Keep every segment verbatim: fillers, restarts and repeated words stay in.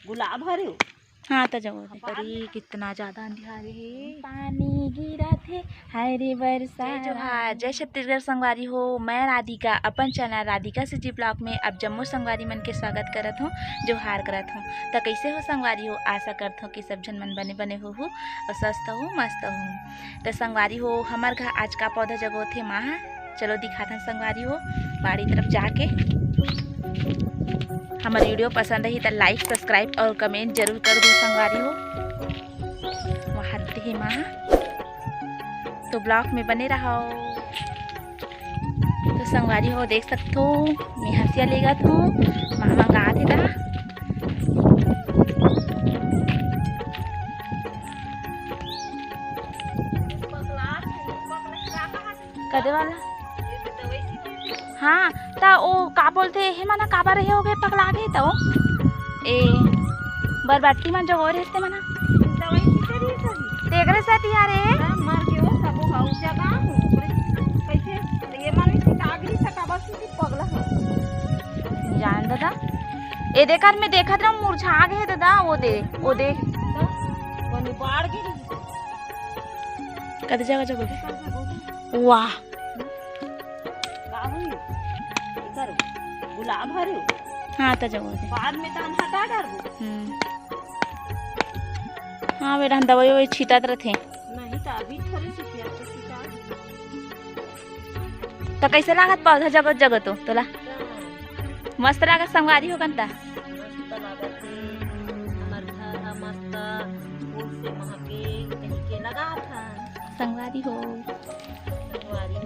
गुलाब हरे हो। हाँ, त जगो दे। परी, कितना ज्यादा अंधियारे हे। पानी गिरत हे, हाय रे बरसा। जय जोहार, जय छत्तीसगढ़ संगवारी हो। मैं राधिका, अपन चैनल राधिका सीजी ब्लॉग में आप जम्मो संगवारी मन के स्वागत करत हूँ, जोहार करत हूँ। त कैसे हो संगवारी हो? आशा करत हूँ कि सब झन मन बने बने होहू और स्वस्थ हो, मस्त हो। त संगवारी हो, हमर घर आज का पौधा जगोथे माँ, चलो दिखाथन संगवारी हो, बाड़ी तरफ जाके। हमर वीडियो पसंद रही त like, subscribe और comment जरूर कर दो संगवारी हो। वहाँ दे माँ, तो ब्लॉग में बने रहो। तो संगवारी हो, देख सकथो, मैं हंसिया लेगत हूँ, मामा गात हे ता। कदे वाला? हाँ, त ओ का बोलथे, हे मना काबर हे हो गे, पगला गे त ओ। ए, बरबट्टी मन जगो रहिस ते मना। दवाई छिटे रहिस होही। तेकरे सेती यार ए। त मर के ओ सबो हऊ जगह हो, ओकरे कैसे? त ये मन में छिटा गिरी से काबर से पगला हो। जान ददा। ए देखत में देखत रह मुरझा गे हे ददा, ओ दे, ओ दे। त कोनी बाढ़ गिरी। कदे जगह जगो दे। वाह। का होई? एकर गुलाब हरे। हाँ, त जगो दे। बाद में त हम हटा डारबो। हम्म। हाँ, बेटा, हम दवाई ववाई छिटत रथे। नहीं, त अभी थोड़ी सी पिया तो छिटा। त कैसे लागत पौधा जगत जगत हो तोला? हाँ। मस्त लागत संगवारी हो कन त। मस्त लागत हे। हमर घर ह मस्त फूल से महके, कहीं के लगात हन। संगवारी हो। संगवारी हो।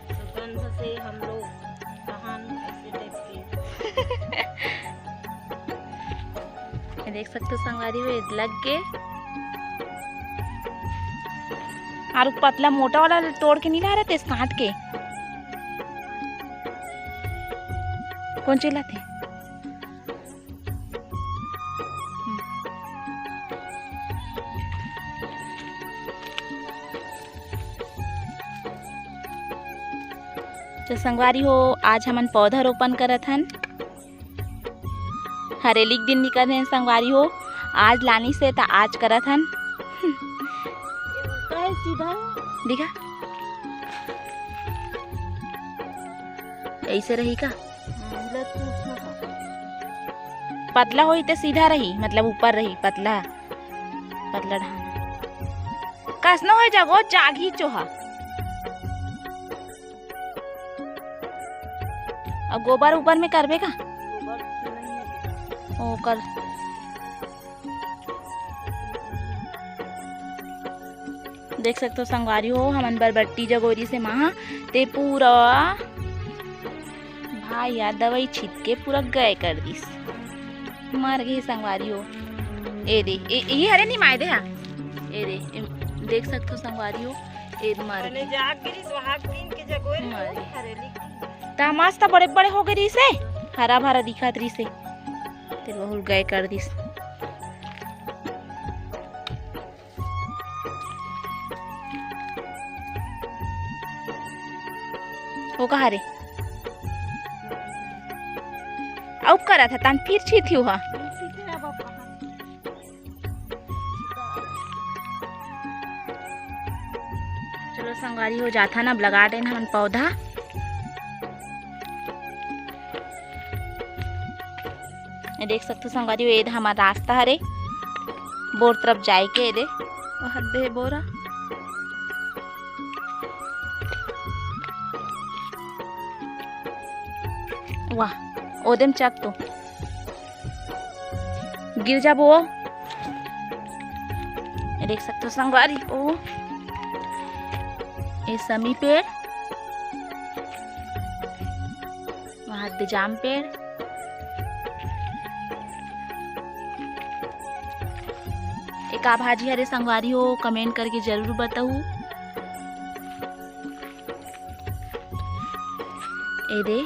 सुगंध से हम लोग कहान ऐसे टाइप के। ये देख सकते हो संगवारी हो, ये लग के। और पतला मोटा वाला तोड़ के नहीं ला रहे थे, काट के। कौन चीज लाते? तो संगवारी हो, आज हमन पौधा रोपण करत हन। हरेली के दिन निकल हन संगवारी हो, आज लानी से त आज करत हन। ये उल्टा है सीधा है। दिखा, ऐसे रही का? हाँ, मिला तो उसमें का। पतला होई त सीधा रही, मतलब ऊपर रही, पतला, पतला ढांचा। कस न होई जगो, जागी चोहा। अउ गोबर ऊपर में करबे का? गोबर तो नहीं है। ओ, कर। देख सकते हो संगवारी हो, हमन बरबट्टी जगोरी से महा, ते पूरा भाई यार दवाई छिट के पूरा गए कर दिस, मर गई संगवारी हो। ए दे, ए, ए हरे नहीं माय दे, हाँ, ए दे, ए, देख सकते हो संगवारी हो, ए मर गई। जाग गिरी सुहाग दिन के जगोरी मर गई। हरेली की। ता मस्त बड़े बड़े हो गए रिसे, हरा भरा दिखत रिसे, ते बहुत गए कर दिस। वो कहा रे? अउ करत ह, तन फिर छीथियो ह। चलो संगवारी हो जाथा ना, अब लगा देन हमन पौधा। ये देख सकथो संगवारी हो, ये हमार रास्ता हरे बोर तरफ जाए के। ये दे, वो हद दे बोरा। वाह, ओदे म चक तो गिर जाबो। ये देख सकथो संगवारी हो, ये समी पेड़, वहाँ दे जाम पेड़। ये का भाजी हरे संगवारी हो, comment करके जरूर बताऊ। ए दे,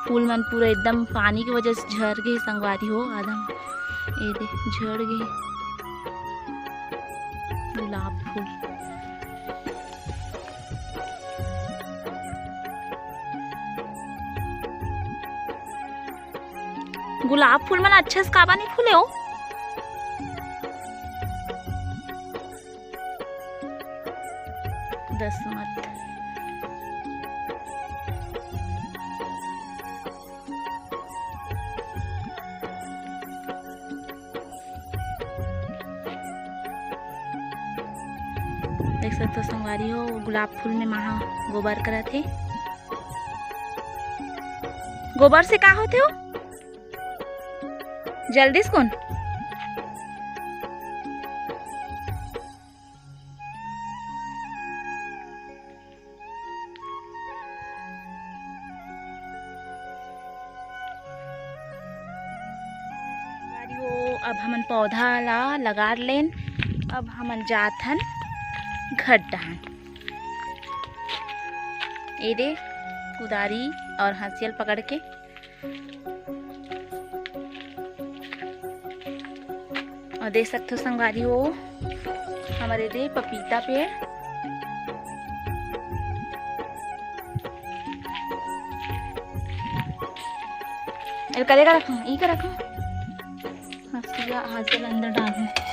फूल मन पूरा एकदम पानी के वजह से झर गे संगवारी हो, आधा ए दे झड़ गे गुलाब फूल। गुलाब फूल मन अच्छा से काबर नहीं फूले हो? दस मत। देख सकते हो संगवारी हो, गुलाब फूल में माँ ह गोबर करत हे। गोबर से का होथे हो? जल्दी से कौन? संगवारी हो, अब हमन पौधा ला लगा लेन। अब हमन जात हन घर डहान। ए दे कुदारी और हंसियल पकड़ के। और देख सकते हो संगवारी हो, हमारे दे पपीता पेड़। अरे, करे का रखा, ई का रखा। हंसिया, हंसिया अंदर डाल है।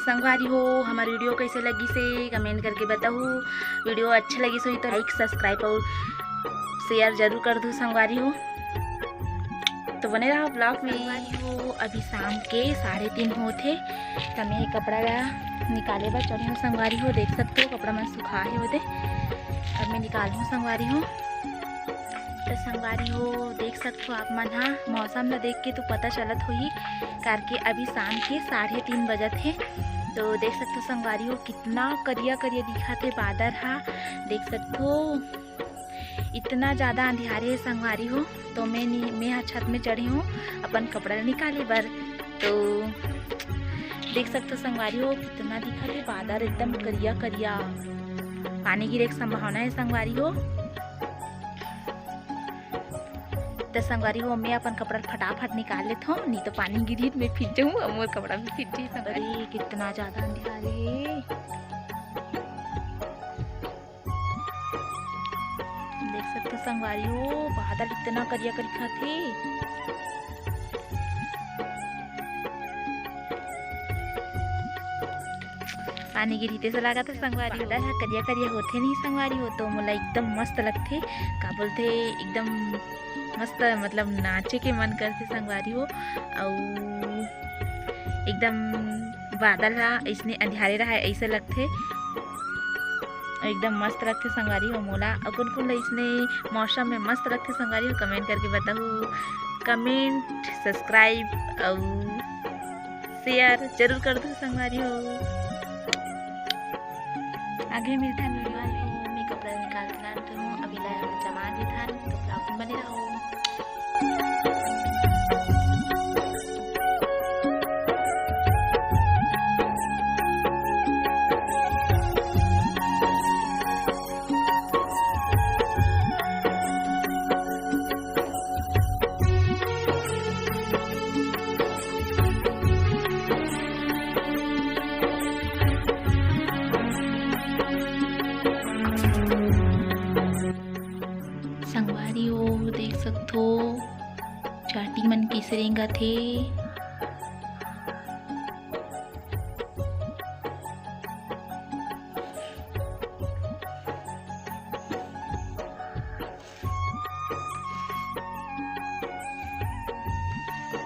संगवारी हो, हमार video कैसे लगिस हे, comment करके बताहू। Video अच्छा लगिस होही तो like, subscribe और share जरूर कर दू संगवारी हो। तो बने रहा vlog में। संगवारी हो, अभी शाम के साढ़े तीन होत हे, त मैं कपड़ा ला निकाले बर चढ़े हूँ संगवारी हो। देख सकते हो, कपड़ा मन सुखा हे होते। अब मैं निकाल हूँ संगवारी हो। तो संगवारी हो, देख सकते हो आप मन हा, मौसम ला देख के तो पता चलत होही, करके अभी शाम के साढ़े तीन बजत हे। तो देख सकते हो संगवारी हो, कितना करिया करिया दिखत हे बादर हा। देख सकते हो, इतना ज़्यादा अंधियारे हे संगवारी हो। तो मैं नी, मैं हा छत में चढ़ी हूँ अपन कपड़ा ला निकाले बर। तो देख सकते हो संगवारी हो, कितना दिखत हे बादर, एकदम करिया करिया। पानी गिरे के संभावना हे संगवारी हो। त संगवारी हो, मैं अपन कपड़ा फटाफट निकाल लेत हूँ, नहीं तो पानी गिरही त मैं भीज जाहूँ, अउ मोर कपड़ा भी भीज जाही संगवारी। अरे, कितना ज्यादा अंधियारे हे। देख सकते हो संगवारी हो, बादल इतना करिया करिया थे। पानी गिरही तइसे लागत हे संगवारी हो। बादल ह करिया करिया होथे नहीं संगवारी हो, तो मोला एकदम मस्त लगथे। का बोलथे, एकदम मस्त, मतलब नाचे के मन करथे संगवारी हो। अउ एकदम बादल ह अइसने अंधियारे रहय, अइसे लगथे। एकदम मस्त लगथे संगवारी हो मोला। अउ कुन कुन ला अइसने मौसम में मस्त लगथे संगवारी हो, comment करके बताहू। Comment, subscribe अउ share जरूर कर दू संगवारी हो। आगे मिलथन video में। मैं कपड़ा निकाल के लात हूँ, अभी ला जमा देथन, तो vlog में बने रहो। संगवारी हो, देख सकथो, चांटी मन कइसे रेंगत हे।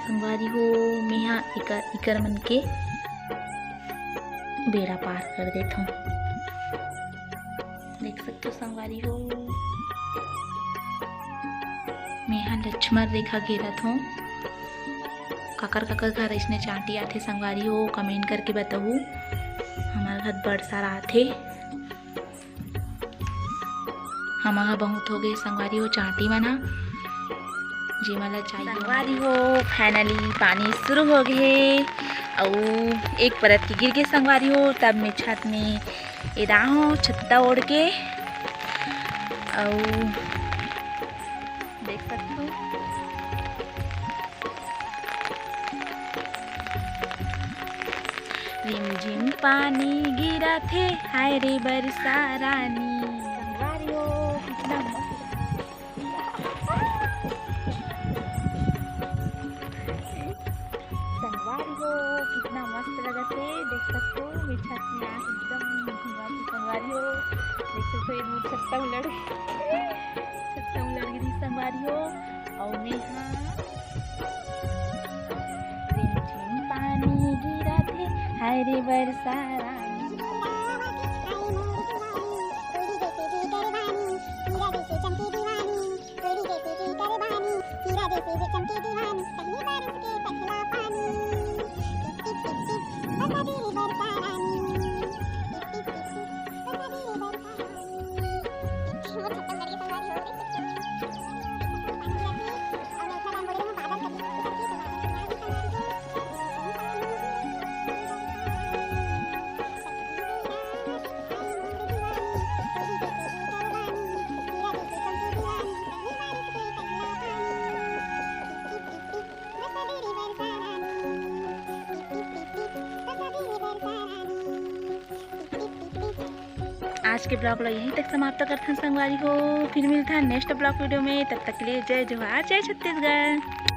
संगवारी हो, मेहा इकर, इकर मन के बेड़ा पार कर देथों। देख सकथो संगवारी हो, मेहा लक्ष्मण रेखा घेरत हों। काकर काकर घर अइसने चांटी आथे संगवारी हो, comment करके बताहू। हमर घर बड़ सारा आथे। हमर ह बहुत हो गए संगवारी हो चांटी मन ह, जेमन ला चाहिए। संगवारी हो, finally पानी शुरू हो गए हे, अउ एक परत के गिर गए संगवारी हो, तब मैं छत में एदा हो छत्ता ओढ़ के, अउ देख सकथो। रिमझिम पानी गिरत हे, हाय रे बरसा रानी। संगवारी हो, कितना मस्त। संगवारी हो, कितना मस्त लगत हे। देख सकते हो, मेरे छत में आके एकदम घूमत हे संगवारी हो। देख सकते हो, ये दूर छत्ता उलड़, छत्ता उलड़ गिरी संगवारी हो। अउ मैं हाँ रिमझिम पानी गिरत हे, हाय रे बरसा रानी। आज के vlog ला यहीं तक समाप्त करथन संगवारी हो। फिर मिलथन next vlog video में। तब तक के लिए जय जोहार, जय छत्तीसगढ़।